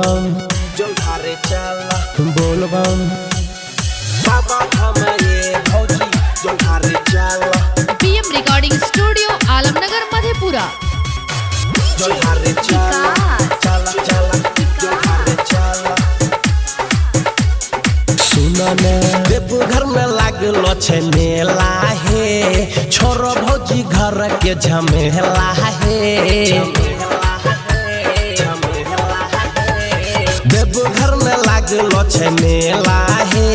बोलबम जलधारे चला बोलबम बाबा धाम ये भौजी जलधारे चला PM recording studio Alamnagar Madhepura. जलधारे चला चला चला जलधारे चला। सुन ने देवघर में लागलो छै मेला हे, छोरो भौजी घर के झमेला हे। देवघर में लागलो छै मेला हे,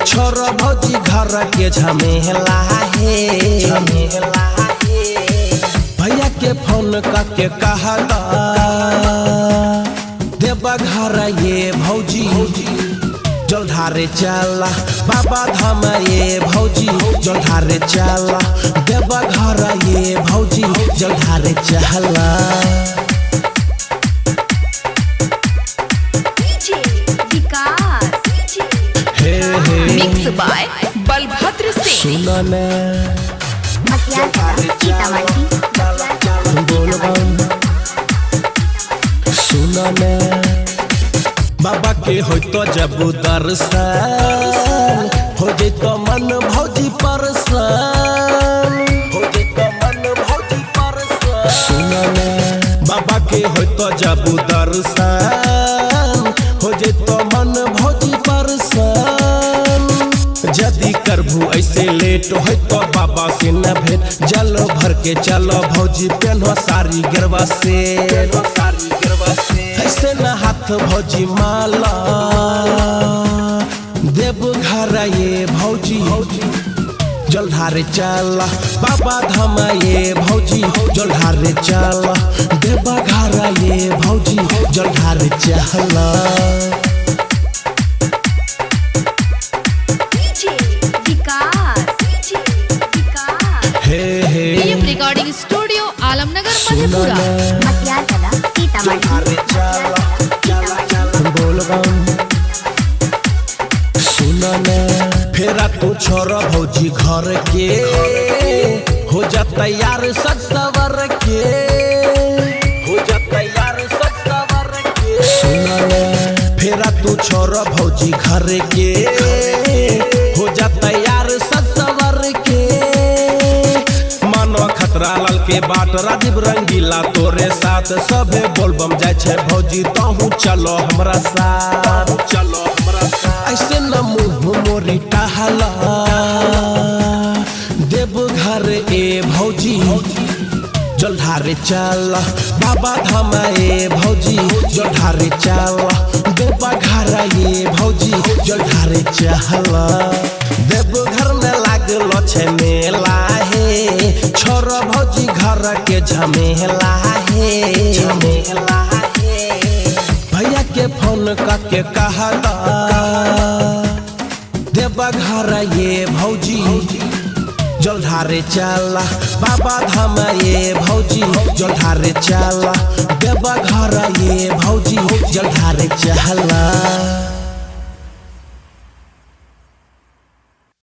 छोरो भौजी घर के झमेला हे। भैया के फोन करके कहला देवघर ये भौजी जलधारे चला बाबा धाम ये भौजी जलधारे चला देवघर ये भौजी जलधारे चला। हे हे मिक्स बाय बलभद्र सिंह। सुन ने बोलबम सुन ने बाबा के होतो जब दर्शन हो जैतो मन भौजी परसन, हो जैतो मन भौजी परसन। सुन ने बाबा के होतो जब दर्शन हो जैतो मन भौजी परसन। यदि करभू ऐसे लेट होतो बाबा से न भेट, जल भर के चलो भौजी पेन्हो सारी गरबा से, सारी गरबा से। ऐसे न हाथ भौजी माला देवघर ये भौजी जलधारे चला बाबा धाम ये भौजी जलधारे चला देवघर ये भौजी जलधारे चला। हे हे PM recording studio Alamnagar सुन मधेपुरा। ने जलधारे चला चला चला बोलबम सुन ने फेरा तू छोर भौजी घर के हो जा तैयार सज सवर के, हो जा तैयार सज सवर के। सुन ने फेरा तू छोर भौजी घर के हो जा तैयार सज सवर के। मानो खतरा लाल के बाट राजीव रंगीला तोरे साथ, सभे बोलबम जाय छै भौजी तहु चलो हमरा साथ, चलो हमरा साथ। ऐसे न मुँह मोरी टहला देवघर ए भौजी जलधारे चला बाबा धाम ए भौजी जलधारे चला देवघर ये भौजी जलधारे चला। देवघर में लागलो छै मेला हे, छोरो भौजी घर के झमेला हे, झमेला हे। भैया के फोन करके कहला देवघर ये भौजी जलधारे चला बाबा धाम ये भौजी जलधारे चला देवघर ये भौजी जलधारे चला।